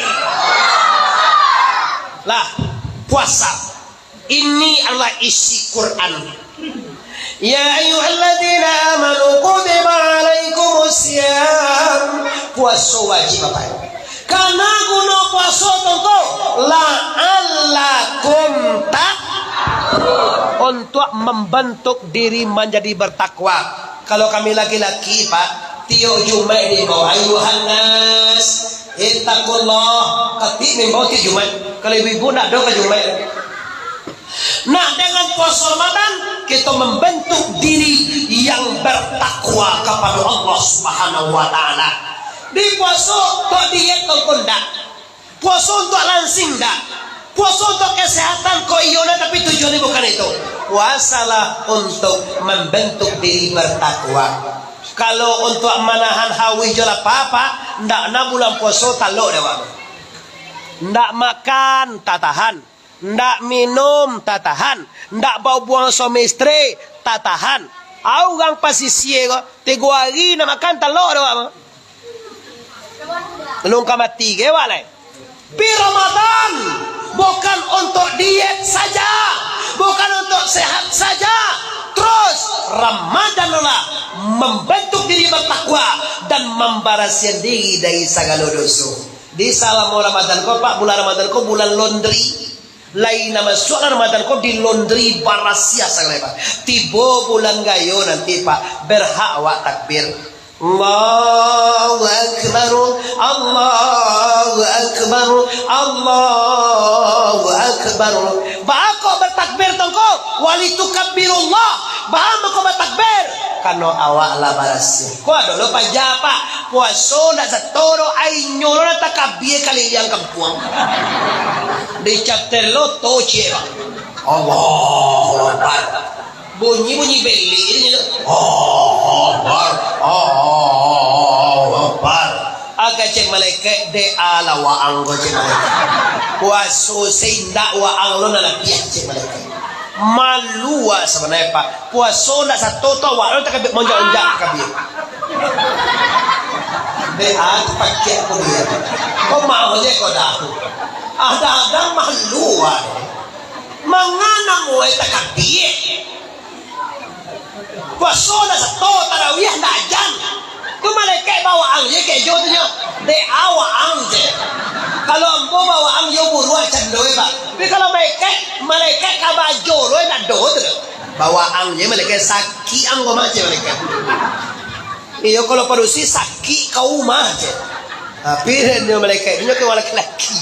Lah, puasa. Ini adalah isi Quran. Ya ayyuhalladzina amanu kutiba alaikumus siyam. Puaso wajib, Bapak Ibu. Karena guno puaso tu, la'allakum ta-, untuk membentuk diri menjadi bertakwa. Kalau kami laki-laki, Pak, tiok Jumaik diimbau, "Ayuhan nas, ittaqullah." Tapi diimbau tiok Jumaik. Kalau ibu-ibu ndak ado ka Jumaik. Nah, dengan puasa Ramadan, kita membentuk diri yang bertakwa kepada Allah Subhanahu wa Ta'ala. Di puasa, kok diet, kok ndak. Puasa untuk langsing, ndak. Puasa untuk kesehatan, kok iyo, nah, tapi tujuannya bukan itu. Puasalah untuk membentuk diri bertakwa. Kalau untuak manahan hauih jo lapa, Pak, ndak na bulan puaso talok dek awak. Ndak makan, tatahan. Ndak minum, tatahan. Ndak bahubuangan suami isteri, tatahan. Au urang pasisia ko, tigo ari ndak makan, talok dek awak. Alun ka mati ge awak lai. Pi Ramadan bukan untuk diet saja, bukan untuk sehat saja. Terus, Ramadan lah membentuk diri bertakwa dan membarasian diri dari sagalo doso. Di salamo Ramadan ko, Pak, bulan Ramadan ko bulan laundry. Lai nan masuak Ramadan ko di laundry, barasiah sagalo, Pak. Tibo bulan gayo nanti, Pak, berhak awak takbir. Allahu Akbar, Allahu Akbar, Allahu Akbar. Baa kok batakbir tu ko? Walitukabirullah. Baa mako batakbir? Karano awak lah barasiah. Ko ado lo paja, Pak. Puaso ndak sato doh, inyo lo nan takabia kaliliang kampuang. Dicater lo to ciek, Pak. Allahu Akbar. Bunyi-bunyi belik je nyo. Allahu Akbar, Allahu Akbar. Agak cek malaikat, dek alah waang ko, cek malaikat. Puaso se indak, waang lo nan labiah, cek malaikat. Malu awak sabananyo, Pak. Puaso ndak sato tu awak lo takabia, monjak-onjak takabia. Dek ah, pakiak ko dia. Ko mau je ko dah. Ada-ada malu awak. Mangana muai takabia. Puaso ndak sato, tarawih ndak ajan. Tu malaikat bawaang je kejo tu nyo. Dek awaang je. Kalau ambo bawaang yo buruak cando e, Pak. Tapi kalau malaikat, malaikat ka bajo lo ndak ado tu. Bawaang je malaikat, sakik anggo mah je malaikat. Iyo, kalau padusi sakik ka umah je. Tapi nyo malaikat, nyo ke laki-laki.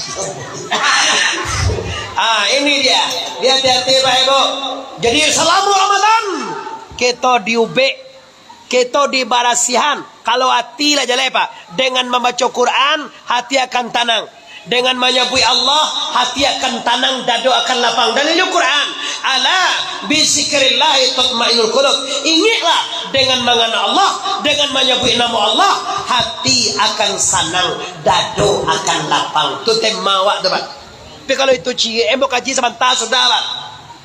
Ah, ini dia. Dia hati-hati, Pak, Ibu. Jadi, salamo Ramadan, kito diubek, kito dibarasiahan. Kalau ati lah jaleh, Pak, dengan mambaco Quran, hati akan tanang. Dengan manyabuik Allah, hati akan tanang, dado akan lapang. Dalilnyo Quran, "Ala bizikrillahi tatmainnul qulub." Ingeklah, dengan mangana Allah, dengan manyabuik namo Allah, hati akan sanang, dado akan lapang. Tu tema awak tu, Pak. Tapi kalau itu ciek, ambo kaji sabanta sudah, Pak.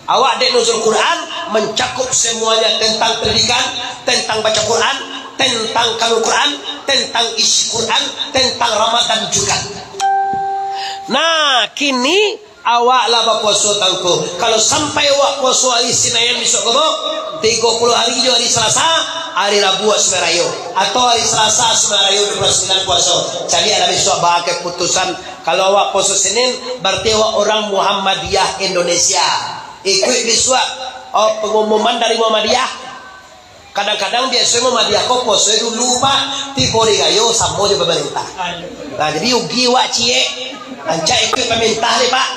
Awak dek Nuzul Quran mancakup semuanya, tentang pendidikan, tentang baca Quran, tentang kanun Quran, tentang isi Quran, tentang Ramadan juga. Nah, kini awak lah bapuaso tangko. Kalau sampai awak puaso hari Sinain bisuak ko, tigo puluah hari jo hari Salasa, hari Rabu awak sumbayang rayo. Atau hari Salasa sumbayang rayo duo puluah sambilan puaso. Caliaklah bisuak baa keputusan. Kalau awak puaso Sinin, bararti awak urang Muhammadiyah Indonesia. Ikuik bisuak, oh, pangumuman dari Muhammadiyah. Kadang-kadang biaso Muhammadiyah ko puaso dulu, Pak, tibo hari rayo samo jo pamarintah. Nah, jadi rugi awak ciek. Rancak ikuik pamarintah lai, Pak.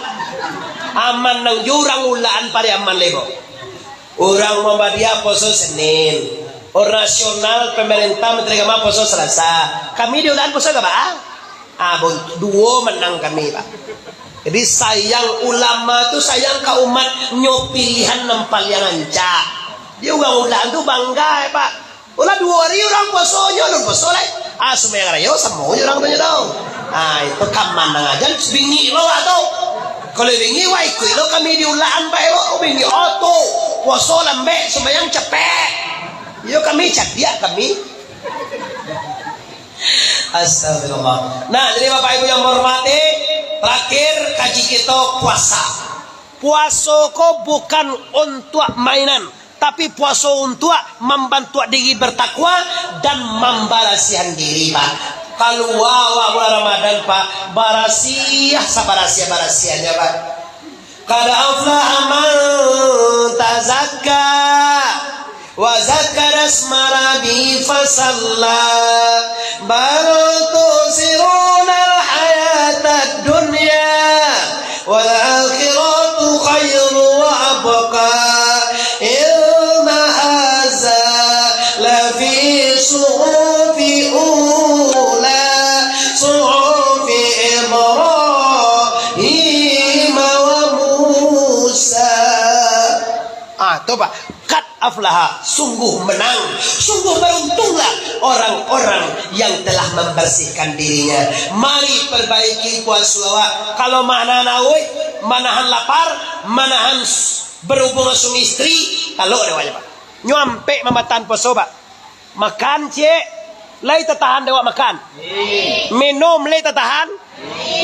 Aman nan jo urang Ulakan pado aman lai, Pak. Urang Muhammadiyah puaso Sinin. Urang nasional, pamarintah, Menteri Agama puaso Salasa. Kami di Ulakan puaso ka baa? Ah, bon-, duo manang kami, Pak. Jadi, sayang ulama tu, sayang ka umat, nyo pilihan nan paliang rancak. Jadi, urang Ulakan tu bangga, eh, Pak. Ulah duo hari urang puaso, nyo alun puaso lai. Ah, sumbayang rayo samo jo urang tu nyo tu. Ah, itu ka manang aja, bingik lo awak tu. Kalau bingik, wah, ikuik lo kami di Ulakan, Pak, lo bingik. Oh, tu, puaso lambek, sumbayang capek. Iyo, kami cadiak kami. Astagfirullah. Nah, jadi Bapak Ibu yang hormati, terakhir kaji kito puasa. Puaso ko bukan untuak mainan, tapi puaso untuak mambantuak diri bertakwa dan mambarasiahan diri, Pak. Kalua awak bulan Ramadan, Pak, barasiah sabarasiah-barasiahnyo, Pak. Qad aflaha man tazakka, wa zakara isma rabbihi fasalla, bal tu'sirunal hayatad dunya, wal akhiratu khairun wa abqa, inna hadza lafi suhufi ula, suhufi Ibrahim wa Musa. Ah, tu, Pak. Qad Aflaha, sungguh menang, sungguh beruntunglah orang-orang yang telah membersihkan dirinya. Mari perbaiki puaso awak. Kalau manahan auih, manahan lapar, manahan s-, berhubungan suami istri, kalau ada awak, Pak. Nyo ampek mambatahan puaso, Pak. Makan ciek, lai tatahan dek awak makan. Minum lai tatahan.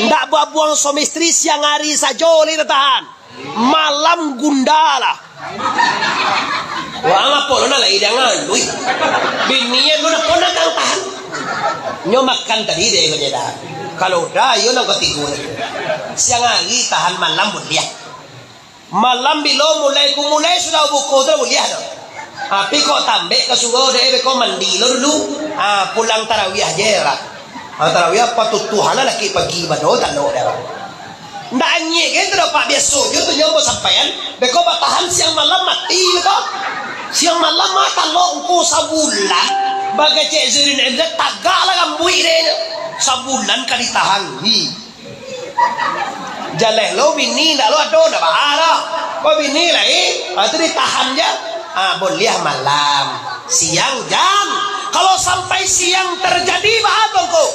Ndak babuang suami istri siang hari sajo lai tatahan. Malam gundalah. Wah, apo lo nak lai jangan. Wih. Bini lo nak pernah kang tahan. Nyo makan tadi dek nyo dah. Kalau udah, iyo nang katigo. Siang hari tahan, malam buliah. Malam bilo mulai, ku mulai sudah buko tu buliah tu. Tapi kok tambek ka surau dek, beko mandi lo dulu. Ah, pulang tarawih je lah. Ah, tarawih apa tu, Tuhan lah laki pagi bado tando dah. Ndak anyek ke tu dapat biaso je tu nyo sampaian. Beko batahan siang malam mati beko. Siang malam mah talok engko sabulan. Bagecek Zurin Endra tagak lah rambuik dek nyo. Sabulan ka ditahan. Hi. Jaleh lo bini ndak lo ado ndak baa lah. Kok bini lai, ah, tu ditahan je. Ah, buliah malam. Siang jan. Kalau sampai siang terjadi baa tu ko.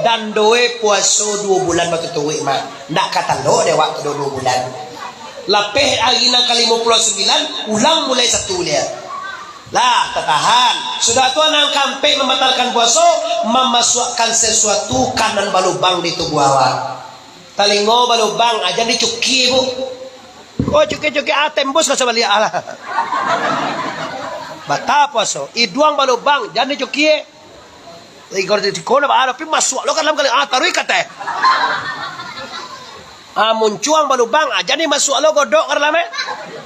Dan doe puaso duo bulan batutuik mah. Ndak ka talok dek awak tu duo bulan. Lapeh ari nan ka limo puluah sambilan, ulang mulai satu dia. Lah, tatahan. Sudah tu, nan kaampek mambatalkan puaso, mamasuakkan sasuatu ka nan balubang di tubuah awak. Talingo balubang, ah, jan dicukie, Bu. Oh, cukie-cukie, ah, tembus ka sabaliak, alah. Batal puaso. Iduang balubang, jan dicukie. Igor di tiko ndak baa, tapi masuak lo ka dalam kali, ah, taruih ka ateh. Ah, muncuang balubang, ah, jadi masuak lo godok ka dalam, eh.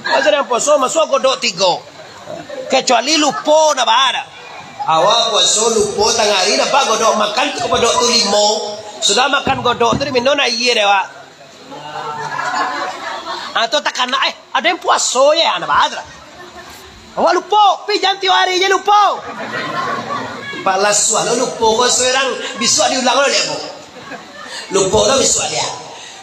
Masa nan poso, masuak godok tigo. Kecuali lupo ndak baa dah. Awak poso lupo tangah ari dapat godok makan tu, godok tu limo. Sudah makan godok tu, diminum aia dek awak. Ah, tu takana, eh, ado yang puaso je, ah, ndak baa tu lah. Awak lupo, pi jan tiok ari je lupo. Palas suah lo lupo ko surang, bisuak diulang lo dek ambo. Lupo lo bisuak dia.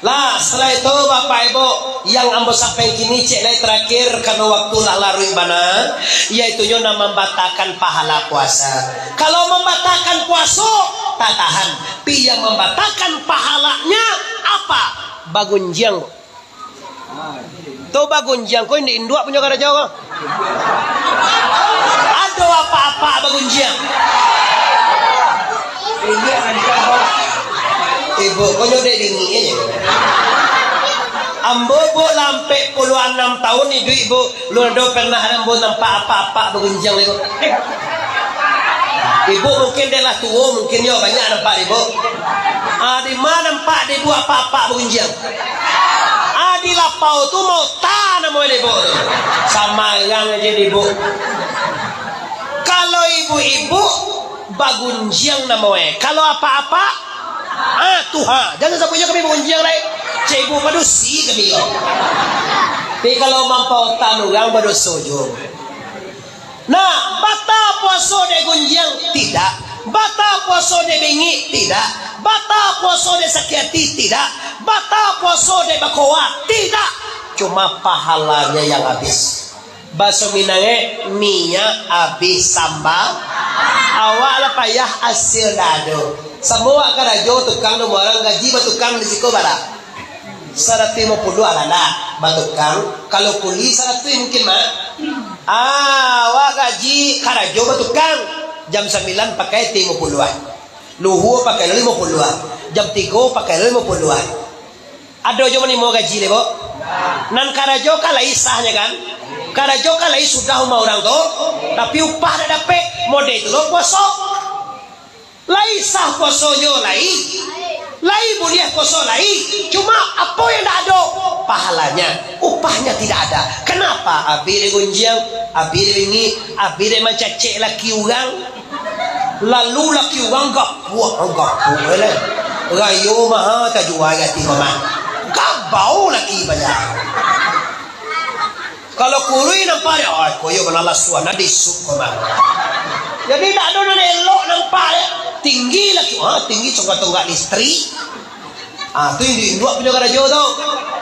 Lah, selain itu, Bapak Ibu, yang ambo sampaikan kini cek lai terakhir, karano waktu lah laruik bana, yaitunyo nan mambatalkan pahala puasa. Kalau mambatalkan puaso, tatahan. Pi yang mambatalkan pahalanya apa? Bagunjiang, Bu. Tu bagunjiang ko indak induak punyo karajo ko. Ado apak-apak bagunjiang. Ibu ko nyo dek bingik aja. Ambo, Bu, lah ampek puluah anam tahun iduik, Bu. Lun ado pernah ambo nampak apak-apak bagunjiang lai ko. Ibu mungkin dek lah tuo, mungkin yo banyak nampak ibu. Ah, di ma nampak dek ibu apak-apak bagunjiang? Ah, di lapau tu mota namo dek ibu tu. Samarang aja dek ibu. Kalau ibu-ibu bagunjiang namo e. Kalau apak-apak, ah, tuha. Jangan sampai kami bagunjiang lai. Cek ibu padusi kami yo. Tapi kalau mampaotan urang badoso juo. Nah, bata puaso dek gunjiang? Tidak. Bata puaso dek bingik? Tidak. Bata puaso dek sakik ati? Tidak. Bata puaso dek bakoa? Tidak. Cuma pahalanya yang habis. Baso Minang e, minyak habis samba. Awak lah payah, hasil dak ado. Samo awak karajo tukang, namo urang gaji batukang di siko bara? Saratuih limo puluah lah ndak, batukang. Kalau kuli saratuih mungkin mah. Ah, awak gaji karajo batukang. Jam sambilan pakai ti limo puluah. Luhua pakai lo limo puluah. Jam tigo pakai lo limo puluah. Ado jo manimo gaji dek, Bu? Nan karajo kan lai sahnyo kan? Karajo kan lai sudah umua urang tu, tapi upah dak dapek. Model tu lo puaso. Lai sah puasonyo, lai. Lai buliah puaso, lai. Cuma apo yang ndak ado? Pahalanya, upahnya tidak ada. Kenapa? Abih dek gunjiang, abih dek bingik, abih dek mancacek laki urang. Lalu laki urang gapuak, gapuak lai. Rayo maha tajua ati mama. Kabau laki banyak. Kalau kuruih nampak dek, "Ai, koyo bana lasuan, nah, disuk ko mah." Jadi, ndak ado nan elok nampak dek. Tinggi laki, ha, tinggi tonggak-tonggak listrik. Ah, tu induak-induak punyo karajo tu.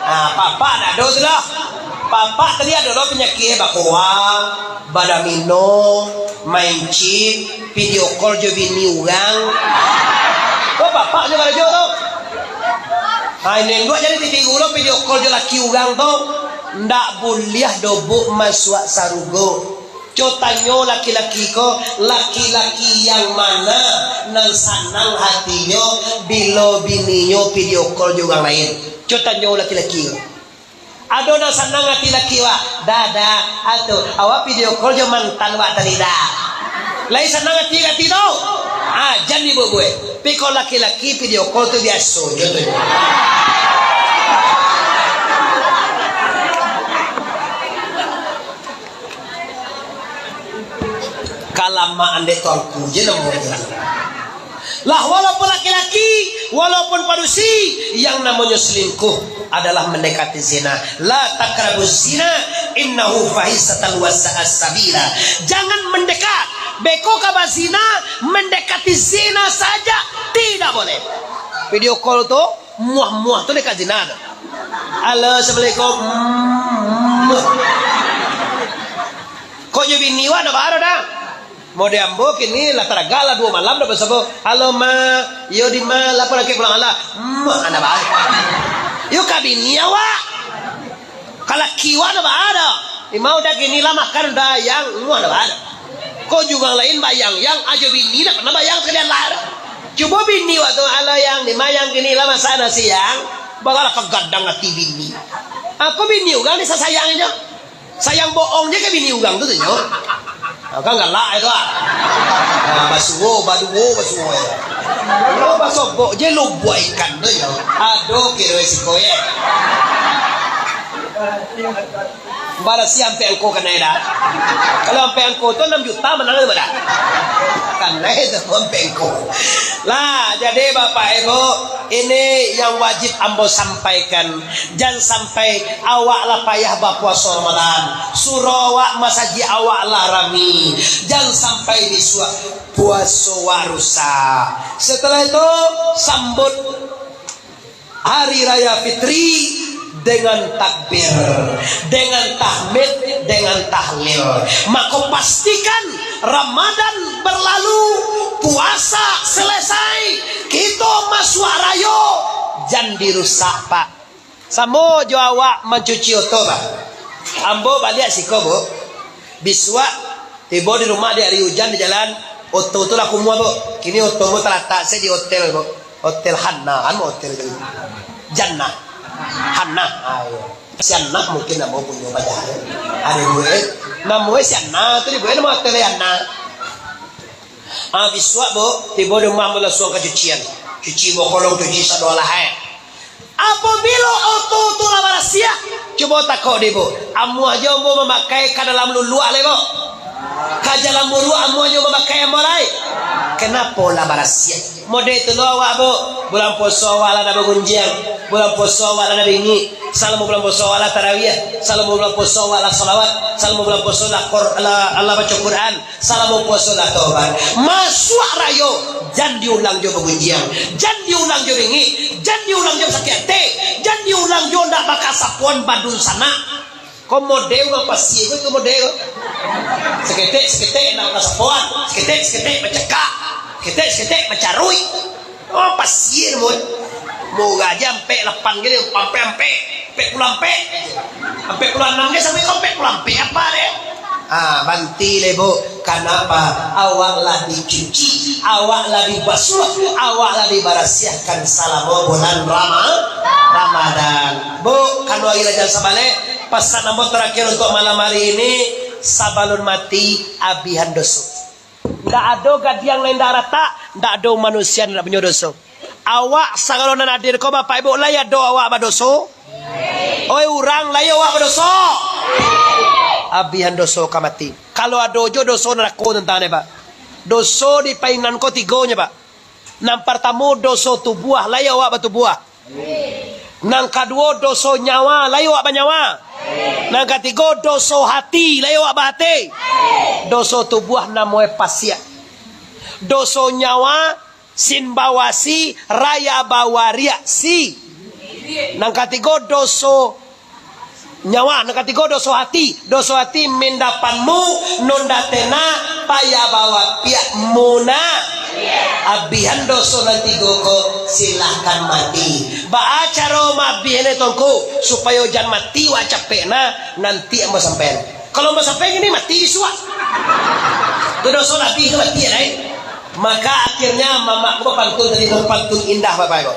Ah, apak-apak ndak ado tu doh. Apak-apak tadi ado lo panyakik bakoa. Badomino, main chip, video call jo bini urang. Ko bapak jo karajo tu. Hai, induak jadi titigu lo video call jo laki urang tu. Ndak buliah doh, Buk, masuak sarugo. Co tanyo laki-laki ko, laki-laki yang mana nan sanang hatinyo bilo bininyo video call jo urang lain? Co tanyo laki-laki ko. Ado nan sanang ati laki wak? Dah, dah. Atu, awak video call jo mantan wak tadi dah. Lai sanang ati ka ati tu? Ah, jan dibuek-buek. Tapi kalau laki-laki video call tu biaso jo tu. Kalamaan dek tuanku je namonyo. Lah, walaupun laki-laki, walaupun padusi, yang namonyo selingkuh adalah mendekati zina. La taqrabuz zina, innahu fahisatan wa sa'as sabila. Jangan mendekat. Beko ka bazina, mendekati zina saja tidak boleh. Video call tu, muah-muah tu dekat zina tu. Halo, assalamualaikum. Mm. Kok jo bini wak ndak baa doh? Mode ambo kini lah taragak lah duo malam ndak basabo. Halo, Ma. Iyo, di ma, lapor laki pulang alah. Mm, anak baik. Yo ka bini awak. Ka laki wak ndak baa doh. Di ma udah kini lah makan udah, Yang. Mm, anak baik. Kok jo urang lain bayang, Yang, ajo bini ndak pernah bayang sakali lah doh. Cubo bini wak tu, halo, Yang, di ma, Yang, kini lah masak nasi, Yang. Bagalah kagadang ati bini. Aku bini urang ni sasayang jo. Sayang bohong je ka bini urang tu, tu nyo. Ah, kan galak itu, ah. Ah, basuo, baduo, basuo je. Lo basobok je lubuak ikan tu nyo. Aduh, kiro siko ye. Barasiah ampek angko kanai dah. Kalau ampek angko tu anam juta manang tu dah. Kanai tu ampek angko. Lah, jadi Bapak Ibu, ini yang wajib ambo sampaikan. Jan sampai awak lah payah bapuaso Ramadan. Surau awak, masajik awak lah rami. Jan sampai bisuak puaso awak rusak. Setelah itu, sambut Hari Raya Fitri dengan takbir, dengan tahmid, dengan tahlil. Mako pastikan Ramadan berlalu, puasa selesai, kito masuak rayo, jan dirusak, Pak. Samo jo awak mancuci oto, Pak. Ambo baliak siko, Bu. Bisuak, tibo di rumah di ari ujan di jalan, oto tu lah kumuah, Bu. Kini oto ambo talatak se di hotel, Bu. Hotel Hana, anu hotel tu. Jannah. Hana. Ah, iyo. Si Anah mungkin namo punyo paja. Ado duo. Namo si Anah tu dibuek namo hotel Anah. Ah, bisuak, Bu, tibo di rumah ambo langsuang ka cucian. Cuci bokolong, cuci sadolah, eh. Apabilo oto tu lah barasiah, cubo takok dek ibu, amuah jo ambo mamakai ka dalam luluak lai, Bu? Ka dalam luluak amuah jo mamakai ambo lai? Kanapo lah barasiah? Mode tu lo awak, Bu. Bulan puaso awak lah ndak bagunjiang. Bulan puaso awak lah ndak bingik. Salamo bulan puaso awak lah tarawiah. Salamo bulan puaso awak lah salawat. Salamo bulan puaso lah Qur-, lah, lah baco Quran. Salamo puaso lah tobat. Masuak rayo, jan diulang jo bagunjiang, jan diulang jo bingik, jan diulang jo sakik ati, jan diulang jo ndak bakasapoan badunsanak. Ko mode urang pasia ko itu mode ko. Saketek-saketek ndak bakasapoan, saketek-saketek bacakak, saketek-saketek bacaruik. Oh, pasia namo. Murah aja ampek lapan gini, ampek, ampek, ampek puluah ampek. Ampek puluah anam dia sampai kau ampek puluah ampek apa deh? Ah, banti leh, Bu. Kanapa? Awak lah dicuci, awak lah dibasuh, awak lah dibarasiahkan salamo bulan Rama-, Ramadan. Bu, kanuari lah jan sabaleh. Pasan ambo tarakhir untuk malam hari ini, sabalun mati, abihan doso. Ndak ado gadiang nan indak ratak, ndak ado manusia nan indak punyo doso. Awak sagalo nan hadir ko, Bapak Ibu, lai ado awak badoso? Oi urang, lai awak badoso? Abihan doso ka mati. Kalau ado jo doso narako tantang ne, Pak. Doso di painan ko tigonyo, Pak. Nan partamo, doso tubuah, lai awak batubuah? Nan kaduo, doso nyawa, lai awak banyawa? Nan katigo, doso hati, lai awak bahati? Doso tubuah namoe pasiak. Doso nyawa, sin bawasi, raya bawariak, si. Nan katigo, doso Nyawa, nan katigo doso ati. Doso ati mindapanmu, nunda tena, payah bawa piak muna. Abihan doso nan tigo ko, silahkan mati. Baa caro maabihan tu, Tuanku, supayo jan mati wak capek na, nanti ambo sampaian. Kalau ambo sampaian kini, mati bisuak. Tu doso nabi tu mati, ya, lain. Maka akhirnya mamak ko bapantun tadi, bapantun indah, Bapak Ibu.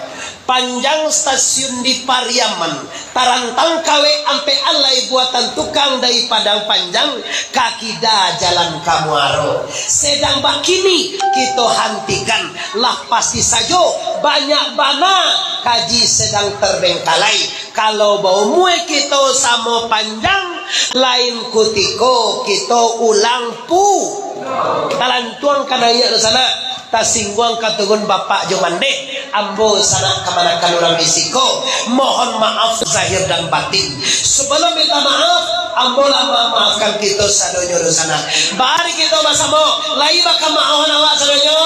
Panjang stasiun di Pariaman, tarantang kawek ampek alai buatan tukang dari Padang Panjang, ka kida jalan ka Muaro. Sedang bakini kito hantikan, lah pasti sajo banyak bana kaji sedang terbengkalai. Kalau baumua kito samo panjang, lain kutiko kito ulang pu. Talantuang ka naiak tu sanak, tasingguang ka turun bapak jo mandeh, ambo sanak kamanakan urang di siko. Mohon maaf zahir dan batin. Sebelum minta maaf, ambo lah mamaafkan kito sadonyo tu sanak. Mari kito basamo, lai bakamaafan awak sadonyo.